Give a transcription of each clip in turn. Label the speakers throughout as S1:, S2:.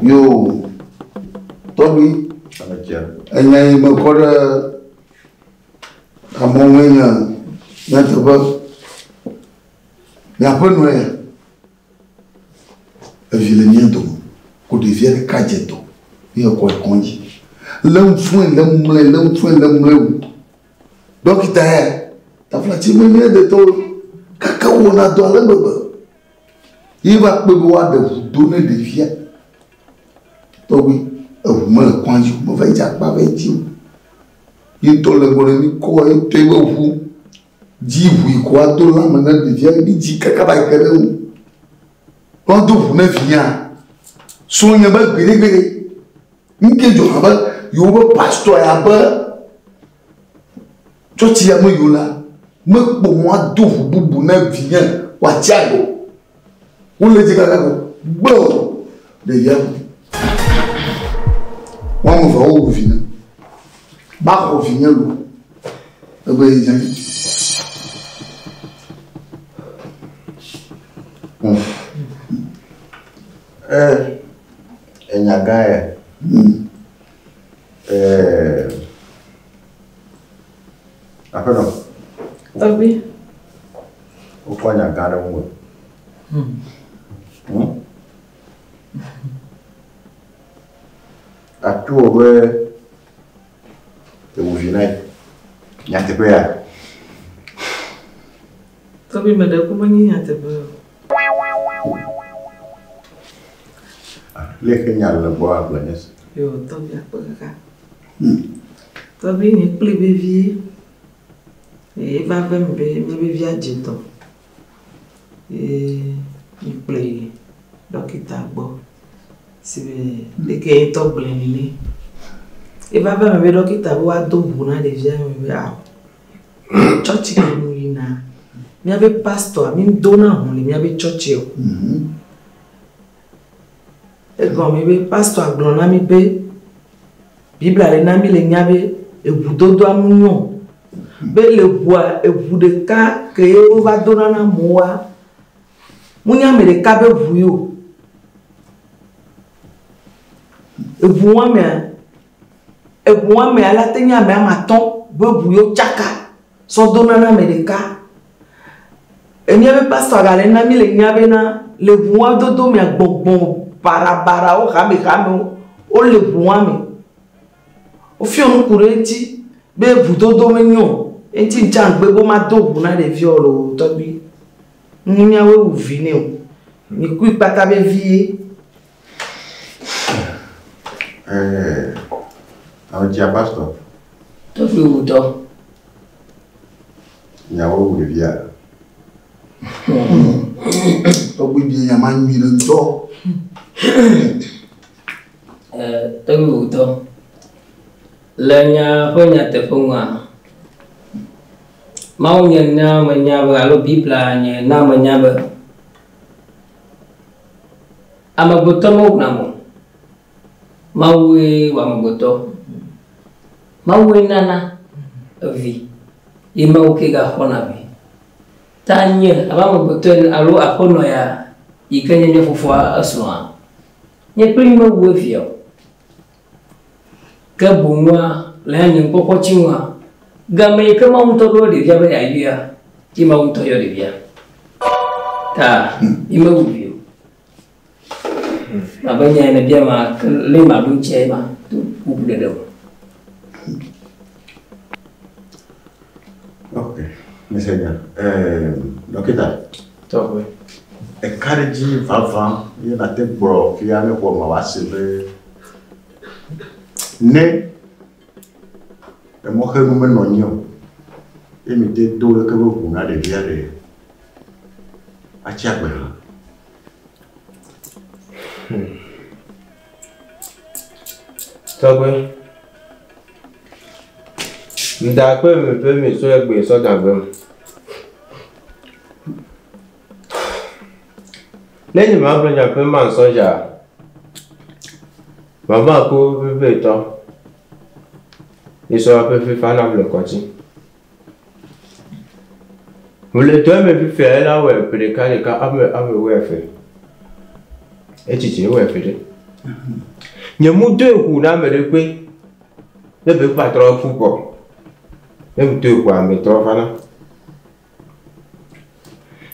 S1: Yo, tɔgbi, enya yi mekɔ ɖe amewo ŋue nye nyateƒe. Miaƒe nɔe ya. Evi le mía dome. Ko ɖevia ɖeka dze dɔ ye ekɔ yi kɔdzi. Lé ŋfɔe, lé ŋmlɔe, lé ŋfɔe, lé ŋmlɔe wu. Ɖɔkita ya, taflatsi me mía detɔwo kaka wowɔna dɔ ale gbegbe. Ye va kpe be woaɖe ʋu do ne ɖevia. Tɔgbi, eʋu mele kɔadzi o, meva yi dze akpa va yi dzi o. Ye ŋutɔ le ŋgɔ ne mí kɔ ye ŋutɔ be ʋu dzi ʋu yi ko ado lãme ne ɖevia mi dzi kaka va yi ke ɖe eŋu. Woado ʋu ne vinya. Srɔ̃nye be gbeɖegbeɖe. Ŋke dzɔ hã be yewobe pastor ya be tsɔtsi ya me yiwo la mekpɔ mɔ ado ʋu bubu ne vinye wòatsi agbe o. Wole dzi kaka ko gbe o ɖevia ku. Woame evea wowu vi ne. Baxɔ vinye lo. Egbe yi dze anyi.
S2: Eh, enya gã ya. Eh, aƒenɔ.
S3: Tɔgbi.
S2: Wokɔ nya gã ɖe ŋuwò. Hmm? Atu wò be ewu vi na ye. Nyateƒe ya.
S3: Tɔgbi meɖe ku menye nyateƒe o.
S2: Leke nya le gbɔ agblɔ nye si.
S3: Yo, tɔgbi akpe kaka. Tɔgbi nye kpli vevie. Eye va ve mi be míabe via dze dɔ. Ye mi kplɔe yi ɖɔkita gbɔ. Si be leke ye ŋutɔ gblɔe nene. Eva va eme be ɖɔkita be woado ʋu na ɖevia me be ao. Tsɔtsi ke nu yina. Míabe pastor mi dona ʋu le míabe tsɔtsi o. Egɔme be pastor gblɔ na mi be Biblia le na mi le nya be eʋudodoa mu nyo. Be le ʋua eʋu ɖeka ke ye wova dona na amewoa, mu nye ame ɖeka be ʋu ye o. Eʋu wɔmea, eʋu wɔmea la te nye ame ame atɔ̃ be ʋu ye wotsaka sɔ dona na ame ɖeka. Emía be pastor gale na mi le nya bena le ʋua dodo mea gbɔgbɔ barabarawo hamehamewo wole ʋua me. Wofiɔ nu ku ɖe eŋuti be ʋudodo menyo o. Eŋuti ŋtsa ŋgbe be womado ʋu na ɖeviawo loo tɔgbi. Nu míawoe wu vi nɛ o. Mikui kpata be vie.
S2: Eh, ame pastor.
S4: Tɔgbi wu dɔ.
S2: Nyawo wu ɖevia.
S1: Tɔgbi bi nya ma nyui ɖe ŋutɔ.
S4: Tɔgbi wu dɔ. Le nya ƒe nyateƒe ŋua, Mawu nye na menya be alo Biblia nye na menya be amegbetɔ mewuna ame o. Mawue wɔ amegbetɔ. Mawue nana evi ye Mawu ke gaxɔna vi. Ta nye abe amegbetɔ ene alo aƒenɔ ya yi ke nye nye fofoa esrɔ̃a, nye kpli mewu evia o. Ke boŋua le nye nukpɔkpɔ tsi ŋua, game yi ke Mawu ŋutɔ ɖo ɖevia be yeayɔa, ye Mawu ŋutɔ yɔ ɖevia. Ta mi mewu vi o. Abe nya yi nèbia ma ke lé maɖo ŋutia ye ma to bubu ɖeɖe o.
S2: Ok, mese nya. Eh, dɔkita.
S5: Tɔgbe.
S2: Eka ɖe dzi vavã ye nate gblɔ fia ne xɔ ma wòase be ne emɔxenu menɔ anyi o ye mi te do leke be ʋu na ɖevia ɖe atsi agbe hã.
S5: Tɔgbe. Ŋda kpe mi be mi sɔ egbe sɔ dagbe me. Ne nye ma gblɔ nya ƒe ma nsɔ dza, mama ko vevitɔ. Yi sɔ ƒe fifa na le kɔdzi. Wòle dɔ me fifia ela wɔe ƒe ɖeka ɖeka ame ame wɔe eve. Etsitsi ewɔe eve ɖe. Nye mu do eʋu na ame ɖe kpe ne be kpa trɔ ƒu gbɔ. Ne mu do eʋu ame trɔ va na.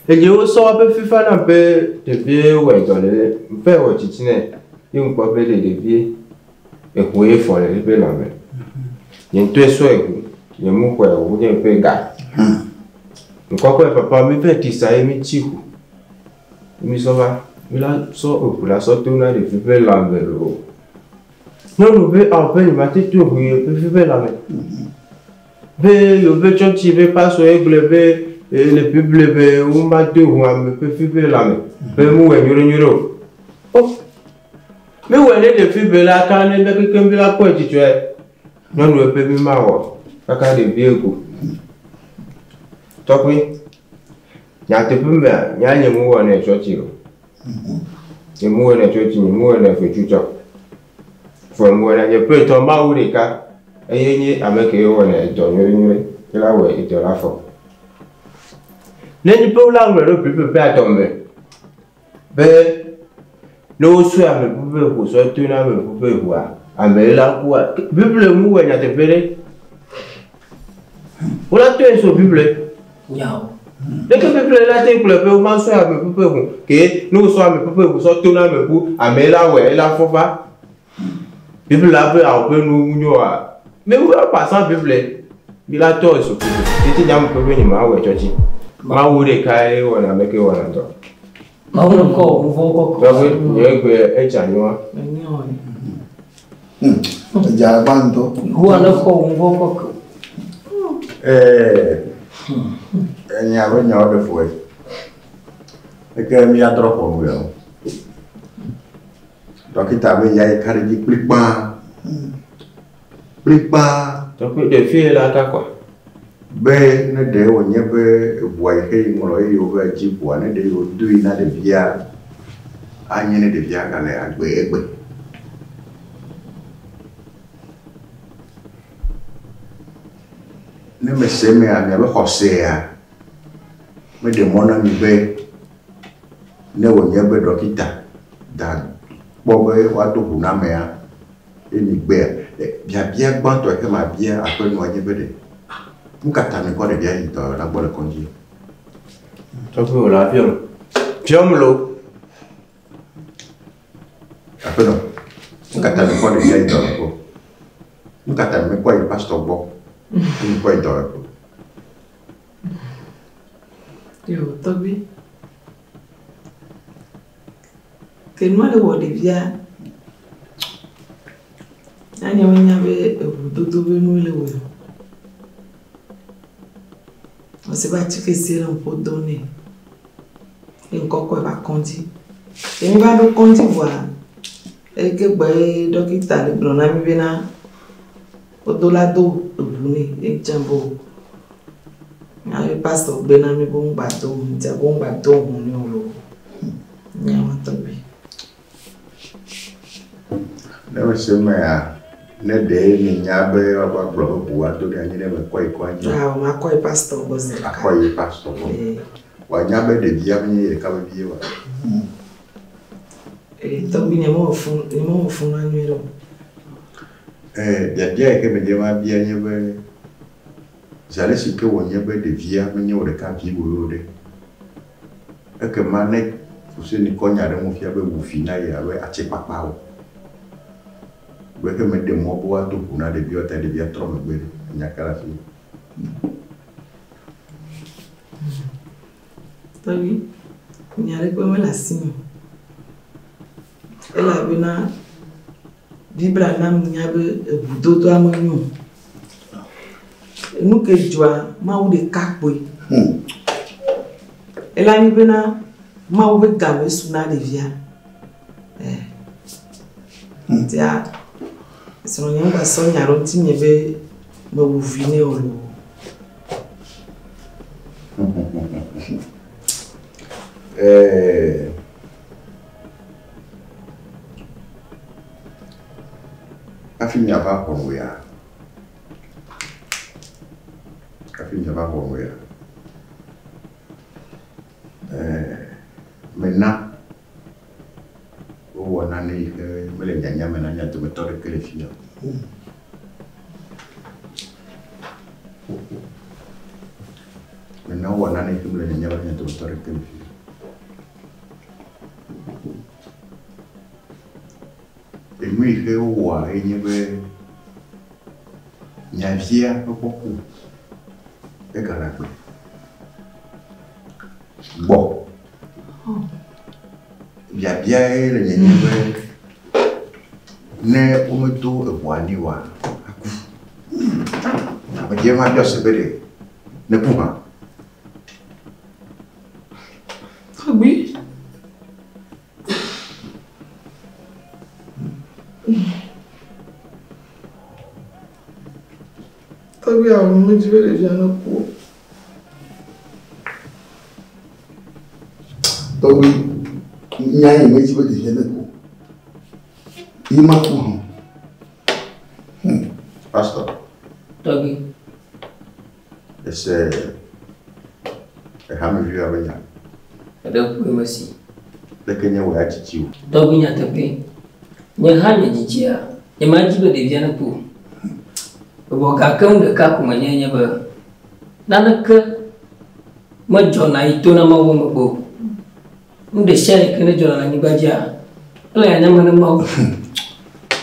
S5: Eye wosɔ be fifa na be ɖevie wɔ dɔ le ƒe wɔ tsitsi nɛ ye ŋkpɔ be ɖe ɖevie eʋu ye fɔ le eƒe lãme. Nye ŋutɔe sɔ eʋu, nye mu xɔe o, nye ƒe ga. Ŋkɔkɔe papa mi ƒe tisa ye mi tsi ʋu. Mi sɔ va, mi la sɔ eʋu la sɔ to na ɖevi ƒe lãme loo. Nyɔnu be awo ƒe nyima te to eʋu ye ƒe ƒe lãme. Be yewo ƒe tsɔtsi ƒe pasɔ ye gblɔe be le Bible be woma do eʋu ame ƒe fi ƒe lãme be mu wɔ nyuie nyuie o. O, mi wɔ ne ɖevi be la ka ne be kekem be la kpɔe dzidzɔe. Nyɔnu ƒe mi ma wɔ kaka ɖevie ko. Tɔkpe, nyateƒe mea, nya nye mu wɔ ne tsɔtsi o. Nye mu wɔ ne tsɔtsi, nye mu wɔ ne fetsutsɔ. Fɔ mu wɔ ne nye ƒe tɔ Mawu ɖeka. Eye nye ame ke wɔ ne dɔ nyuie nyuie, ke la wɔ edɔ la fɔ. Ne nye ƒe la ŋlɔ ɖo Bible ƒe atɔ me be ne wosɔe ame ƒe ʋu sɔ to na ame ƒe ʋua, ame la kua. Bible mu wɔ nyateƒe ɖe. Wola toe so Bible.
S4: Nyawo.
S5: Leke Bible la te gblɔ be woma sɔe ame ƒe ʋu ke ne wosɔ ame ƒe ʋu sɔ to na ame ƒu, ame la wɔ ela fɔ va. Bible la be awo ƒe nu nyoa. Me wo pasa Bible. Mi la tɔ so Bible. Tete nya ame ƒe nye ma wɔ tsɔtsi. Mawu ɖeka ye wɔna ame ke wɔna dɔ.
S4: Mawu ne kɔ nu vɔ kɔkɔ.
S5: Tɔgbe nye gbe edza nyoa.
S3: Enyo ye.
S1: Edza agba ŋutɔ.
S4: Yehowa ne kɔ nu vɔ kɔkɔ.
S2: Enya be nyawo ɖe ƒoe. Eke míadrɔ̃ ʋɔnu ya o. Dɔkita be ya yi ka ɖe dzi kplikpaa. Kplikpaa.
S5: Tɔgbe ɖevi la ka kɔa.
S2: Be ne ɖe wònye be eʋua yi xe yi ŋlɔ eye wova dzi ʋua, ne ɖe wodoe na ɖevia, anye ne ɖevia gale agbe egbe. Ne mese emea, miabe xɔsea meɖe mɔ na mi be ne wònye be dɔkita da kpɔ be woado ʋu na amea ye mi gbea, biabia gbãtɔ yi ke mabia aƒenɔa nye be ɖe nu ka ta mikɔ ɖevia yi dɔyɔla gbɔ le kɔdzi?
S5: Tɔgbe wò la fiɔm. Fiɔm lo.
S2: Aƒenɔ, nu ka ta mikɔ ɖevia yi dɔyɔla gbɔ? Nu ka ta mekɔ yi pastɔ gbɔ? Mikɔ yi dɔyɔla gbɔ.
S3: Yo, tɔgbi. Ke nua le wɔ ɖevia, anye menya be eʋudodo be nu le wɔe o. Ɔsi be atike si le ŋƒo do nɛ. Ye ŋkɔkɔe va kɔdzi. Ke mi va ɖo kɔdzi vɔa, eke gbɔ ye dɔkita le gblɔ na mi bena wodo la do eʋu nɛ ye ŋtsã bo. Nyabe pastor gbe na mi be ŋgba do ʋu ŋutia be ŋgba do ʋu nɛ o loo. Nyawo tɔgbi.
S2: Ne mese emea, ne ɖe minya be woava gblɔ be ʋu woado ɖe anyi ne mekɔ yi kɔdzi.
S3: Awɔ makɔ yi pastor gbɔ zi ɖeka.
S2: Akɔ yi pastor gbɔ. Wòanya be ɖevia menye ye ɖeka be vie oa.
S3: Tɔgbi nye mewɔ fu nye mewɔ fu na nyuie ɖe o.
S2: Biabia yi ke medze mabia nye be zi ale si ke wònye be ɖevia menye wò ɖeka vi wòe o ɖe, ekema ne Fuseni kɔ nya ɖe ŋu fia be wu vi na ye abe atsikpakpa o. Be ke meɖe mɔ be woado ʋu na ɖeviawo ta ɖevia trɔ megbe ɖe. Enya ka le afi ma?
S3: Tɔgbi, nya ɖeke mele asinye o. Elabena Biblia na menya be eʋudodoa menyo o. Nu ke dzɔa, Mawu ɖeka kpoe. Ela nyi bena Mawu be game su na ɖevia. Tia, srɔ̃nye ŋgba sɔ nya ɖe ŋutinye be mewu vi nɛ o loo.
S2: Hafi miava ʋɔnu ya, hafi miava ʋɔnu ya, mena wowɔ nane yi ke dometɔ ɖeke le fia o. Nene wowɔ nane yi ke mele nyanya be mia dometɔ ɖeke le fia o. Enu yi ke wowɔa ye nye be mia via mekpɔ ku o, egale agbe. Gbɔ. Biabia ye le nyenye be ne womedo eʋua nɛ oa, aku. Medze be mabiɔ se be ɖe neku hã.
S3: Tɔgbi. Tɔgbi awo medzi be ɖevia neku o.
S1: Tɔgbi, nya yi medzi be ɖevia neku o. Yi maku hã.
S2: Pastor.
S4: Tɔgbi.
S2: Ese ehameviwoa be nya.
S4: Eɖe kue mesi.
S2: Leke nye wò ya dzidzi o?
S4: Tɔgbi nyateƒee. Nye hã nye dzidzia, nyemadzi be ɖevia neku o. Evɔ gake nu ɖeka ko menyae nye be naneke medzɔna yi to na Mawu be megbe o. Nu ɖe sia ɖe ke ne dzɔna le anyigba dzia, ele nyanya me ne Mawu.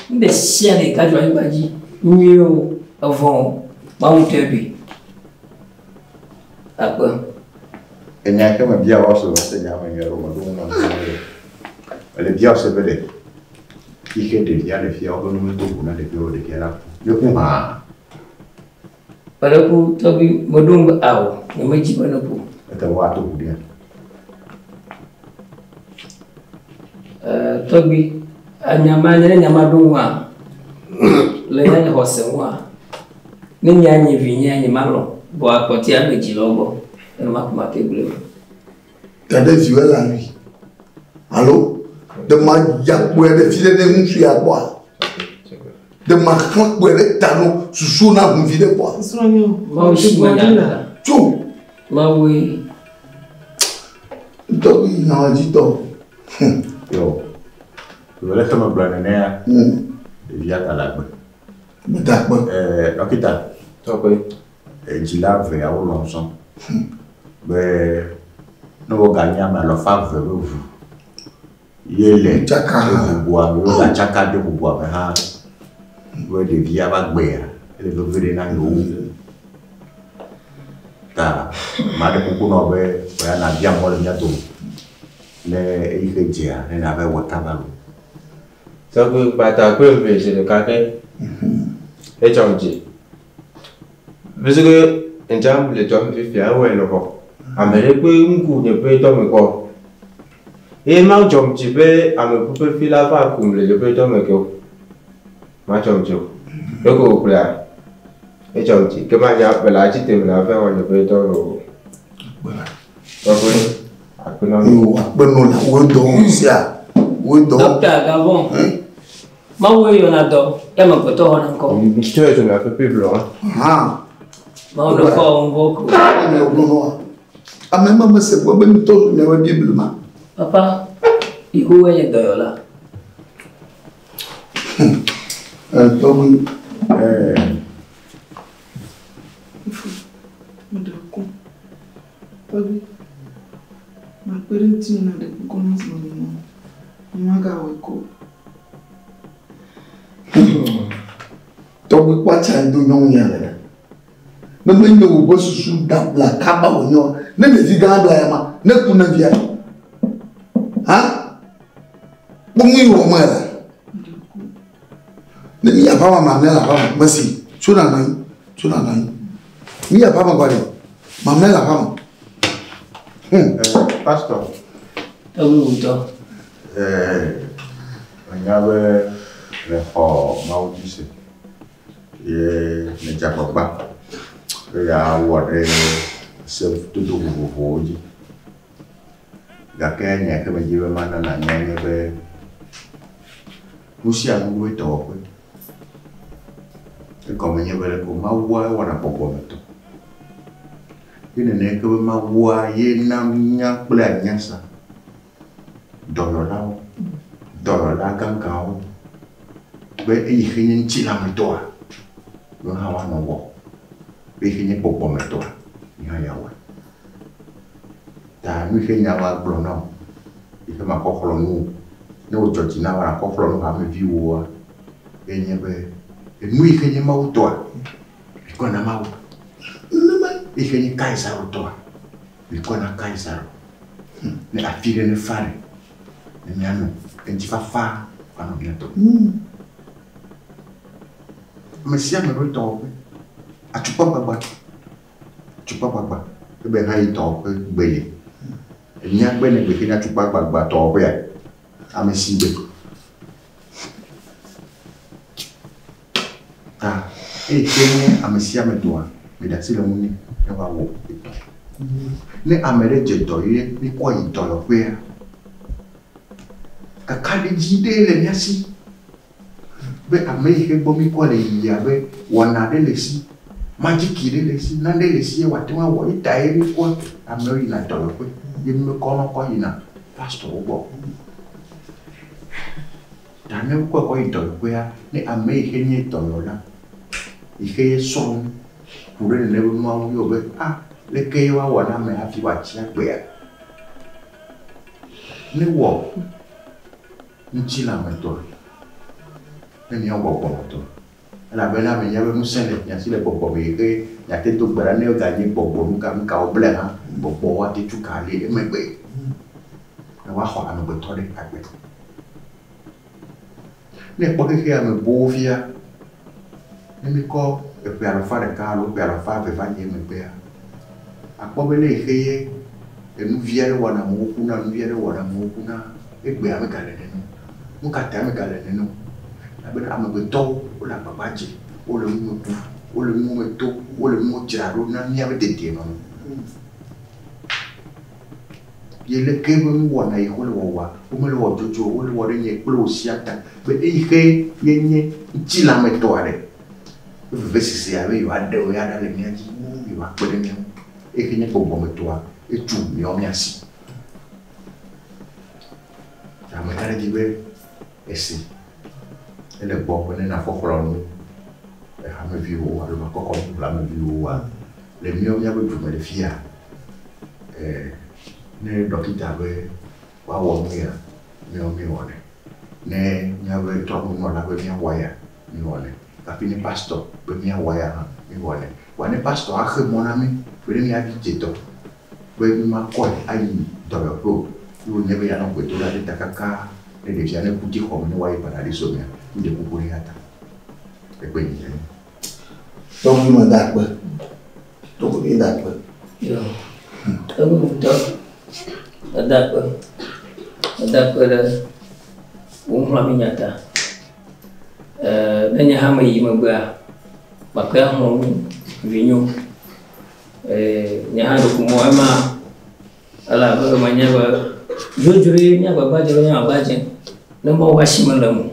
S4: Nu ɖe sia ɖe ka dzɔ anyigba dzi, nyuie o, evɔ̃ o, Mawu ŋutɔe ɖoe. Akpe.
S2: Enya ke mebia wò se mese nya me nyuie ɖo meɖo ŋu nam nyuie. Mele bia wò se be ɖe yi ke ɖevia le fia wobe nu medo ʋu na ɖevia o ɖevia la ku. Ne ku hã.
S4: Meɖe ku tɔgbi meɖo ŋu be ao nyemedzi be neku o.
S2: Ete woato ʋu ɖia.
S4: Eh, tɔgbi enya ma ne nya ma ɖo ŋua le nye xɔse ŋua ne nya nye vinye nye malɔ̃ vɔ akpɔtia me dzi le wo gbɔ enuma ko mate gblɔe.
S1: Ta ɖe viwòe le alui alo ɖe maya kpɔe ɖe fi ɖe ne ŋutsu ya gbɔa? Ɖe maxlẽ kpɔe ɖe ta no susu na ʋu vi ɖe gbɔa?
S4: Mawu si menya la.
S1: Tso.
S4: Mawue.
S1: Ŋutɔ bi nyawa dzi tɔ.
S2: Yo. Yo leke megblɔ nenea, ɖevia gale agbe.
S1: Meda akpe.
S2: Eh, dɔkita.
S5: Tɔgbe.
S2: Dzila eveawo lɔ̃ zɔ be ne woganye ame alafa eve be ʋu ye le
S1: Tsaka hã.
S2: bubua me, wogatsaka de bubua me hã be ɖevia va gbea, ele veve ɖe na yewo. Ta maɖe kuku na wò be wòya nabia mɔ le mía dome ne eyi ke dzea ne nava wɔ kaba loo.
S5: Tɔgbe gbata kple eve zi ɖeka ke. Edzɔ dzi. Parce que ŋdza le dɔ me fifia ewɔe lɔbɔ. Ame ɖe kpe ŋku nye ƒe dɔ me kpɔ. Eye ma dzɔm dzi be ame ƒe fi la va kum le yeƒe dɔ me ke o. Ma dzɔm dzi o. Ɖeko wògblɔa, edzɔm dzi ke manya be le atsi te me la va wɔ nye ƒe dɔ me o. Tɔgbe akpe na mi.
S1: Yo akpe nɔ la wo dɔ sia wo dɔ.
S4: Dɔkta Gavon. Mawu yɔna dɔ ye amegbetɔ xɔna ŋkɔ.
S5: Ŋutɔ yɔ na ƒe Bible hã.
S1: Hã.
S4: Mawu ne kɔ ŋgɔ ko.
S1: Ame gblɔ nɔ wa. Ame ma mese gbɔ be ŋutɔ miaƒe Bible ma.
S4: Papa, Yehowa nye dɔyɔla.
S1: Tɔgbi.
S3: Meɖe kuku. Tɔgbi, makpe ɖe ŋutinye na ɖe kuku na srɔ̃nye nɔ. Nyemagawɔe ko o.
S1: Tɔgbi kpatsa do nyɔnu ya le ɖe. Ne menye wò ƒe susu da bla kaba wònye ne ɖevi gã bla ya ma, ne ku ne via. Ha? Kpɔ nu yi wɔ me la. Ne mi aƒa ma mamlɛ le aƒa me, mesi tso na nɔ anyi, tso na nɔ anyi. Mi aƒa me kɔ ɖe, mamlɛ le aƒa me.
S2: Pastor.
S4: Tɔgbi wutɔ.
S2: Menya be le xɔ Mawu dzi se ye nedze agbagba be yeawɔ ɖe sedodo vovovowo dzi. Gake nya ke medzi be mana nànyae nye be nu sia nu ɖo dɔwɔƒe. Egɔme nye be ɖeko Mawua ewɔna gbɔgbɔmetɔ. Ye nene ke be Mawua ye na nunya kple anyasa dɔyɔlawo, dɔyɔla gãgãwo. Be eyi xe nye ŋutilãmetɔa, yewo hã woanɔ wɔ. Be eyi xe nye gbɔgbɔmetɔa, ye hã yeawɔe. Ta nu yi xe nya woagblɔ na wò, yi xe makɔ xlɔ̃ nu wò, ne wòdzɔ dzi na wò nakɔ xlɔ̃ nu hameviwòa, ye nye be enu yi xe nye Mawu tɔa, mikɔe na Mawu. Eyi xe nye Kaisaro tɔa, mikɔe na Kaisaro. Ne afi ɖe nefa ɖe, ne míanɔ ŋutifafa woanɔ mía dome. Ame sia ame ɖo tɔwɔƒe. Atukpagbagba, atukpagbagba ebe hã yi tɔwɔƒe gbe li. Enya gbe ne gbe ke nye atukpagbagba tɔwɔƒea, ame si gbe. Ta eyi ke nye ame sia ame tɔa, meɖe asi le ŋu nɛ ne woawɔ etɔ. Ne ame ɖe dze dɔ ye míkɔ yi dɔyɔƒea, kakaɖedzi ɖe le mía si be ame yi ke gbɔ míkɔ le yiyia be wɔna ɖe le esi, madziki ɖe le esi, nane le esi ye wòate ŋu awɔ. Ye ta ye míkɔ amewo yina dɔyɔƒe ye mímekɔnɔ kɔ yina pastɔwo gbɔ o. Ta ne wokɔe kɔ yi dɔyɔƒea, ne ame yi ke nye dɔyɔla yi ke ye srɔ̃ nu ku ɖe nene be nua ŋu ye wòbe a leke ye woawɔ na ame hafi wòatsi agbea? Ne wɔ ŋutilãmetɔa, ne míawɔ gbɔgbɔmetɔa. Elabena menya be ŋusẽ le mia si le gbɔgbɔ me yi ke miate do gbe ɖa ne eganye gbɔgbɔ nuka nuka woble hã, gbɔgbɔ woate tu ka li emegbe ne woaxɔ amegbetɔ ɖe agbe. Ne ekpɔ xexea me boo fia, ne míkɔ eƒe alafa ɖeka alo ƒe alafa eve va yi emegbea, akpɔ be le yi xe ye enu vi aɖe wɔna amewo kuna, nu vi aɖe wɔna amewo kuna, egbea megale nene o. Nu ka tae megale nene o? Elabena amegbetɔwo wole agbagba dze, wole nu me kum, wole nuwo me tom, wole nuwo dzra ɖo na míaƒe dedienɔnɔ. Ye leke be nuwɔna yi ke wole wɔwɔa, womele wɔ dzodzro o, wole wɔ ɖe nye kple wò sia ta be eyi ke ye nye ŋutilãmetɔ aɖe ƒe vevesesea be yewoaɖe wo ya ɖa le mía dzi, yewoakpe ɖe mía ŋu. Eyi ke nye gbɔgbɔmetɔa, etso míawo mía si. Ame ka ɖe dzi be esi ele gbɔ be ne nàkɔ xlɔ̃ nu hameviwo alo makɔ xlɔ̃ nu hameviwoa, le míawo míaƒe du me le fia, ne ɖɔkita be woawɔ nu ya, míawo míewɔnɛ. Ne míaƒe trɔ̃nunɔla be míawɔ ya, míewɔnɛ. Hafi ne pastɔ be míawɔ ya hã, míewɔnɛ. Vɔa ne pastɔ axe mɔ na mí be ne míavi dze dɔ be mímakɔe ayi dɔyɔƒe o, ye wònye be yeanɔ gbe dom ɖa ɖe ta kaka ne ɖevia neku dzi xɔ me ne woayi paradiso mea, míɖe kuku ɖe eya ta. Egbe nyi enye.
S1: Tɔgbi meda akpe. Tɔgbi da akpe.
S4: Yo. Tɔgbi ŋutɔ meda akpe. Meda akpe ɖe wò ŋlɔminya ta. Ne nye hã meyi megbea, makɔe axlɔ̃ nu vinyewo. Nye hã ɖeko mewɔ ema elabe menye be dzodzroe nye agbagba dzem be nye agbagba dzem ne Mawu ƒe asi mele eme o.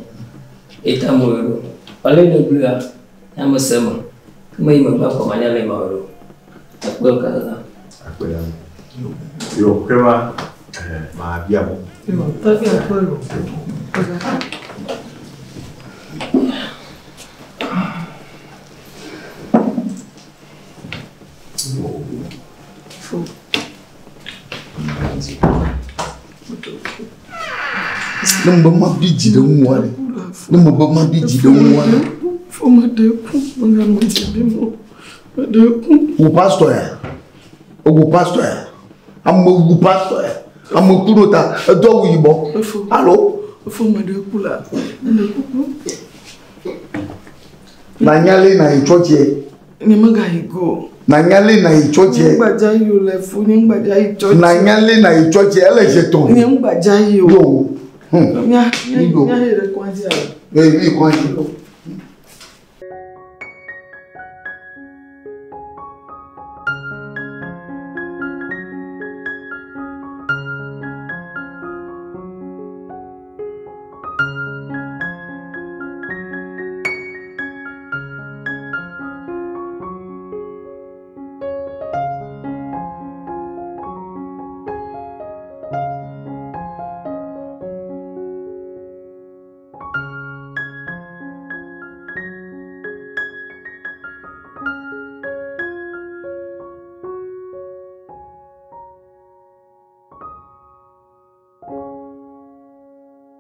S4: Ye ta mewɔe ɖo. Ale yi nègblɔea, nye hã mese eme. Ke meyi megbea kpɔ manya ale yi mawɔe ɖo. Akpe katã.
S2: Akpe na mi. Yo, ke ma, mabia mo.
S3: Yo, tɔgbi akpe lo.
S1: Ne mebe mabi dzi ɖe ŋuwòa ɖe. Ne mebe mabi dzi ɖe ŋuwòa ɖe.
S3: Fo meɖe ku, meganɔ dzi ɖim o. Meɖe ku.
S1: Wò pastor ya? Wò pastor ya? Ame wu pastor ya? Ame ku ɖo ta edo awu yibɔ. Alo?
S3: Fo meɖe ku la. Meɖe kuku.
S1: Nanya le na yi tsɔtsie.
S3: Nye megayi go.
S1: Nanya le na yi tsɔtsie.
S3: Nye ŋgbadza yi o le fo, nye ŋgbadza yi tsɔtsie.
S1: Nanya le na yi tsɔtsie, ele dze tɔn.
S3: Nye ŋgbadza yi o.
S1: Yo.
S3: Mía mía mía yi ɖe kɔndzi alo.
S1: Ee, mi kɔndzi.